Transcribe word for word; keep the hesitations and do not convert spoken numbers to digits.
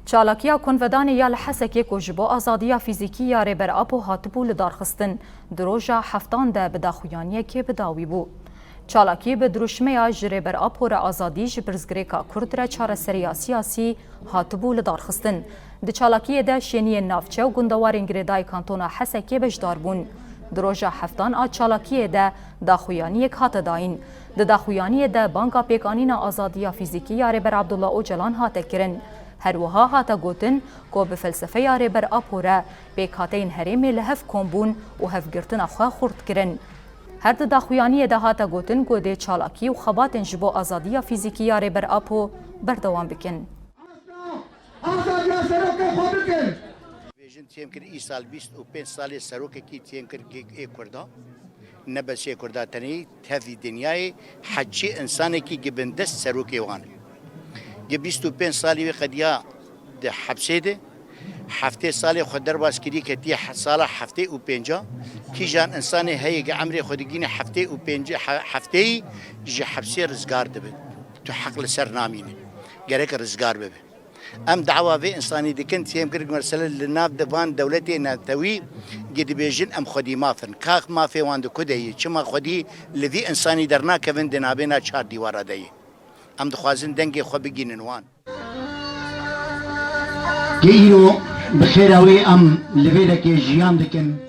Çalakiya konvedanê ya li Hesekê ku ji bo azadiya fîzîkî ya Rêber Apo hatibû lidarxistin, di roja heftan de bi daxuyaniyekê bi dawî bû. Çalakî bi dirûşmeya "Ji Rêber Apo re azadî, ji pirsgirêka Kurd re çareseriya siyasî" hatibû lidarxistin. Di çalakiyê de şêniyên navçe û gundewarên girêdayî kantona Hesekê beşdar bûn. Di roja heftan a çalakiyê de daxuyaniyek hate dayîn. Di daxuyaniyê de banga pêkanîna azadiya fîzîkî ya Rêber Abdullah Ocalan hate kirin. Her wiha hate gotin ku bi felsefeya Rêber Apo re pêkhateyên herêmê li hev kom bûn û hevgirtina xwe xurt kirin. Her di daxuyaniyê de hate gotin ku dê çalakî û xebatên ji bo azadiya fîzîkî ya Rêber Apo berdewam bikin. Azadiya serokê xwe bikin. Dibêjin têm kir îsal bîst û pênc salê serokekî têm kir gi ê Kurda. Ne bes ê Kurda tenê, tevî dinyayê heçî insanekî gi bindest serokê wan. Gi bîst û pênc salî wê qediya di hepsê de, heftê salê xwe derbas kirî ketiye he-, sala heftê û pênca. Kîjan insanê heye gi emrê xwe digîne heftê û pênc, he-, hefteyî ji hepsê rizgar dibe. Tu heq li ser namîne. Gerek rizgar bibe. Em dawa vê insanî dikin, têm kir mesele li nav de van dewletê netewî gi dibêjin em xwedî maf in. Ka mafê wan di ku de ye? Çima xwedî li vî insanî dernakevin di navbêna çar dîwara de ye? Em dixwazin dengê xwe bigînin wan. Ke îro bi xêra wê em li vê dekê jiyan dikin.